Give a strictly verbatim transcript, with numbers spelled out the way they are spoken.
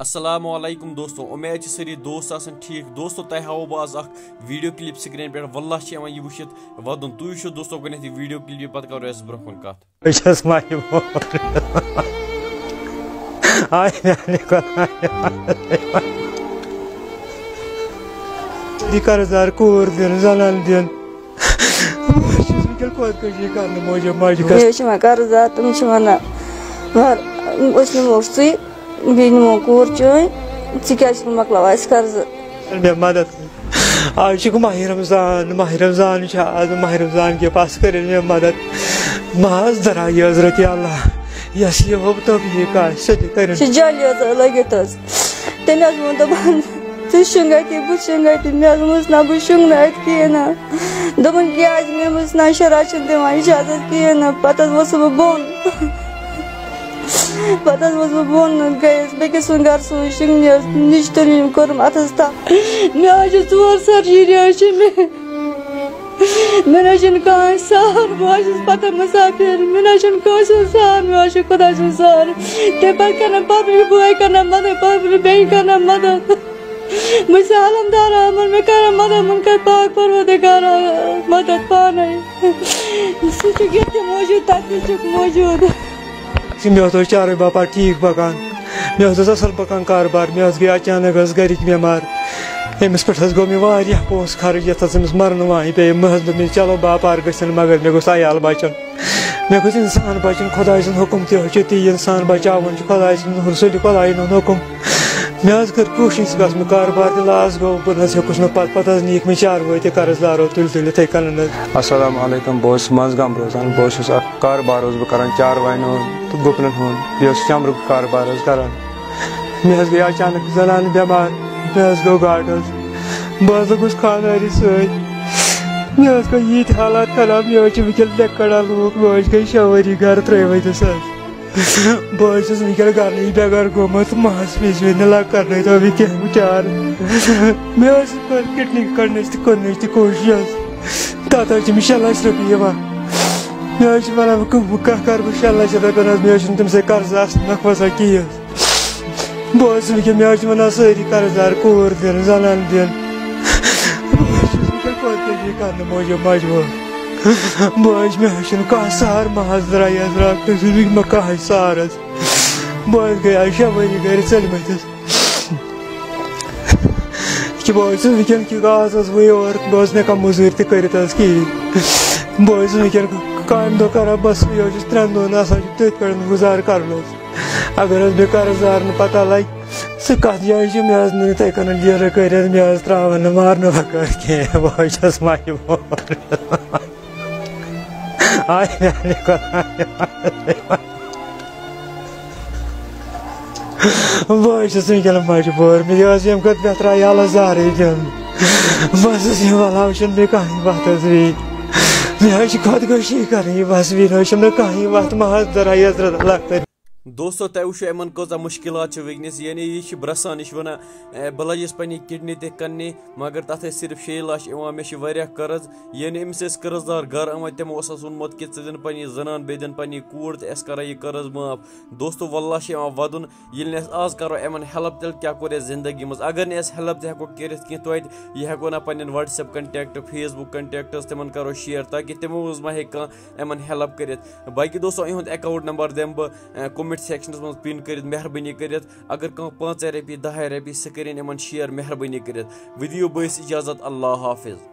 السلام علیکم دوستو، امید چھِ سٲری دوست آسان ٹھیٖک۔ دوستو، تۄہہِ ہاوو بہٕ آز اکھ ویڈیو کلپ سکرین پٮ۪ٹھ، واللہ چھِ یِوان یہِ وٕچھِتھ ودُن۔ تُہۍ وٕچھِو دوستو گۄڈٕنٮ۪تھ یہِ ویڈیو کلپ، پتہٕ کرو أسۍ برٛونٛہہ کُن کتھ۔ بہٕ چھَس مجبوٗر۔ آے میٛانہِ خۄدایہ۔ یہِ قرض دار کوٗر دِنہٕ، زنان دِنہٕ۔ بہٕ چھُس وٕنکٮ۪ن خۄدکٔشی کرنہٕ موٗجوٗب مجبوٗر۔ مےٚ حظ چھِ وَنان قرض دار، تِم چھِ وَنان، مگر أسۍ نِمو سُے، بیٚیہِ نِمو کوٗر چٲنۍ، ژٕ کیٛازِ چھُکھ مۄکلاوان اَسہِ قرضہٕ؟ مےٚ مدد۔ آز چھُ ماہِ رمضان، ماہِ رمضان چھُ آز، ماہِ رمضان کہِ پاسہٕ کٔرِو مےٚ مدد۔ محض درٛاے یہِ حضرت اللہ، یَس یہِ ہوٚو توفیٖق آسہِ، سُہ تہِ کٔرِنۍ۔ چھِ جٲلی حظ لٲگِتھ حظ۔ تٔمۍ حظ ووٚن، دوٚپُن، "ژٕ شۄنٛگ اَتی، بہٕ شۄنٛگ اَتی۔" مےٚ حظ ووٚنمَس، "نہ، بہٕ شۄنٛگہٕ نہٕ اَتہِ کِہیٖنۍ نہٕ۔" دوٚپُن، "کیٛازِ؟" مےٚ ووٚنمَس، "نہ، شُراہ چھِنہٕ دِوان اِجازت کِہیٖنۍ نہٕ۔" پَتہٕ حظ ووٚتھُس بہٕ بۄن۔ پَتہٕ حظ ووٚتھُس بہٕ بۄن، گٔیَس بیٚکِس سُنٛد گَرٕ، سُہ شۄنٛگنہِ حظ، نِچہِ تُلِم، کوٚرُم اَتھَس تَل۔ مےٚ حظ چھِ ژور سرجری حظ چھِ مےٚ۔ مےٚ نہ حظ چھُنہٕ کانٛہہ سہار، بہٕ حظ چھَس پَتہٕ مُسافِر، مےٚ نہ حظ چھُنہٕ کٲنٛسہِ ہُنٛد سہار، مےٚ حظ چھُ خۄداے سُنٛد سہار۔ تٔمۍ پَتہٕ کَرَن پَتہٕ یہِ بٲے کَرَن مَدَد، پَتہٕ یہِ بیٚنہِ کَرَن مَدَد۔ بہٕ چھَس عالم دار آمُت، مےٚ کَرَن مَدَد، مےٚ کَرِ پاک پَروَردِگار مَدَد پانَے۔ سُہ چھُ ییٚتہِ تہِ موجوٗد، تَتہِ تہِ چھُکھ موجوٗد۔ مےٚ اوس چاروٲے باپار ٹھیٖک پَکان، مےٚ اوس اَصٕل پَکان کاربار، مےٚ حظ گٔے اچانک حظ گَرِکۍ بٮ۪مار۔ أمِس پٮ۪ٹھ حظ گوٚو مےٚ واریاہ پونٛسہٕ خرٕچ، یَتھ حظ أمِس مَرنہٕ وانہِ پیٚیہِ۔ مےٚ حظ دوٚپ، "مےٚ چلو باپار گٔژھِن، مگر مےٚ گوٚژھ عیال بَچُن۔" مےٚ گوٚژھ اِنسان بَچُن، خۄداے سُنٛد حُکُم تہِ حظ چھُ تی، اِنسان بَچاوُن چھُ خۄداے سُنٛد، رسوٗلِ خۄدایہِ ہُنٛد حُکُم۔ مےٚ حظ کٔر کوٗشِش، بَس مےٚ کاربار تہِ لاس گوٚو، بہٕ نہ حظ ہیوٚکُس نہٕ پَتہٕ، پَتہٕ حظ نِیِکھ مےٚ چاروٲے تہِ قرض دارو تُلۍ تُلۍ یِتھَے کٔنۍ حظ۔ السلام علیکم، بہٕ اوسُس منٛزگام روزان، بہٕ اوسُس اَکھ کاربار اوسُس بہٕ کَران چاروایَن ہُنٛد تہٕ گُپنَن ہُنٛد، بیٚیہِ اوسُس چَمرُک کاربار حظ کَران۔ مےٚ حظ گٔے اچانک زنان بٮ۪مار، مےٚ حظ گوٚو گاٹہٕ حظ۔ بہٕ حظ لوٚگُس خانٛدارِ سۭتۍ۔ مےٚ حظ گوٚو ییٖتۍ حالات خراب، مےٚ حظ چھِ وٕنکٮ۪ن لٮ۪کہٕ کڑان لوٗکھ، مےٚ حظ گٔے شےٚ ؤری گرٕ ترٛٲوِتھ حظ۔ بہٕ حظ چھُس وٕنکٮ۪ن گرنٕے بٮ۪گار گوٚمُت، مَس پیٚیہِ مےٚ نہٕ لگ کرنٲے تو مےٚ کینٛہہ بچار۔ مےٚ حظ کٔر کِڈنی کڑنٕچ تہِ کٔرنٕچ تہِ کوٗشِش حظ۔ تَتھ حظ چھِ مےٚ شےٚ لَچھ رۄپیہِ یِوان۔ مےٚ حظ چھِ وَنان، بہٕ کٕم-، بہٕ کَتھ کَرٕ بہٕ شےٚ لَچھ رۄپیَن حظ؟ مےٚ حظ چھُنہٕ تٔمۍ سۭتۍ قرضہٕ آسنہٕ نَکھٕ وَسان کِہیٖنۍ۔ بہٕ حظ چھُس وٕنکٮ۪ن، مےٚ حظ چھِ وَنان سٲری قرض دار، کوٗر دِنہٕ، زَنان دِنہٕ۔ بہٕ حظ چھُس وٕنکٮ۪ن خۄدکٔشی کَرنہٕ موٗجوٗب مجبوٗر۔ بہٕ حظ، مےٚ حظ چھُنہٕ کانٛہہ سہارٕ، مَحض درٛایَس راتھ، تٔمۍ سٕنٛدۍ وٕنہِ مےٚ کانٛہہ سہارٕ حظ۔ بہٕ حظ گٔیاس شےٚ ؤری گَرِ ژٔلمٕتِس۔ کہِ بہٕ حظ چھُس وٕنکٮ۪ن کہِ آز حظ وۄنۍ یور، بہٕ حظ نہٕ ہٮ۪کان مٔزوٗرۍ تہِ کٔرِتھ حظ کِہیٖنۍ۔ بہٕ حظ چھُس وٕنکٮ۪ن کامہِ دۄہ کَران، بَس یہِ حظ چھُس ترٛٮ۪ن دۄہَن آسان، چھُ تٔتھۍ پٮ۪ٹھ گُزارٕ کَرُن حظ۔ اگر حظ مےٚ قرض دارَن پَتہ لَگہِ، سُہ کَتھ جایہِ چھُ، مےٚ حظ نہٕ یِتھَے کٔنۍ لیرٕ کٔرِتھ، مےٚ حظ ترٛاوَن نہٕ مارنہٕ بغٲر کینٛہہ، بہٕ حظ چھُس مجبوٗر۔ آے میٛانہِ خۄدایہ۔ بہٕ حظ چھُس وٕنکٮ۪ن مجبوٗر، مےٚ حظ ییٚمہِ کھۄتہٕ بہتر یَلہٕ زارٕے دیُن۔ بہٕ حظ چھُس یہِ وَلہٕ، وٕچھُن مےٚ کانٛہہ وَتھ حظ بیٚیہِ۔ مےٚ حظ چھِ خۄدکٔشی کَرٕنۍ، بَس بیٚیہِ نہٕ حظ چھُنہٕ مےٚ کانٛہہ وَتھ، مَحض درٛایَس رَلہٕ کٔرِتھ۔ دوستو، تۄہہِ وٕچھو یِمَن کۭژاہ مُشکِلات چھِ وٕنکیٚنَس، یعنی یہِ چھِ برٛسان، یہِ چھِ وَنان، "اے، بہٕ لَجِس پنٛنہِ کِڈنی تہِ کٕننہِ، مگر تَتھ ٲسۍ صرف شیٚیہِ لَچھ یِوان، مےٚ چھِ واریاہ قرض۔" یعنی أمِس ٲسۍ قرض دار گَرٕ آمٕتۍ، تِمو اوس اَسہِ ووٚنمُت کہِ ژٕ دِن پنٛنہِ زَنان، بیٚیہِ دِن پنٛنہِ کوٗر تہٕ اَسہِ کَرو یہِ قرض معاف۔ دوستو، واللہ چھِ یِوان وَدُن، ییٚلہِ نہٕ اَسہِ آز کَرو یِمَن ہیلٕپ، تیٚلہِ کیٛاہ کوٚر اَسہِ زِندگی منٛز؟ اگر نہٕ اَسہِ ہیلٕپ تہِ ہٮ۪کو کٔرِتھ کینٛہہ توتہِ، یہِ ہٮ۪کو نہ پنٛنٮ۪ن WhatsApp contact، Facebook contacts، تِمَن کَرو share، تاکہِ تِمو منٛز ما ہیٚکہِ کانٛہہ یِمَن ہیلٕپ کٔرِتھ۔ باقٕے دوستو، یِہُنٛد account number دِمہٕ بہٕ، اَ، comment sectionَس منٛز pin کٔرِتھ۔ مہربٲنی کٔرِتھ، اگر کانٛہہ پانٛژَے رۄپیہِ، دَہَے رۄپیہِ، سُہ کٔرِن یِمَن share، مہربٲنی کٔرِتھ۔ وۄنۍ دِیِو بٲیِس اِجازت، اللہ حافظ۔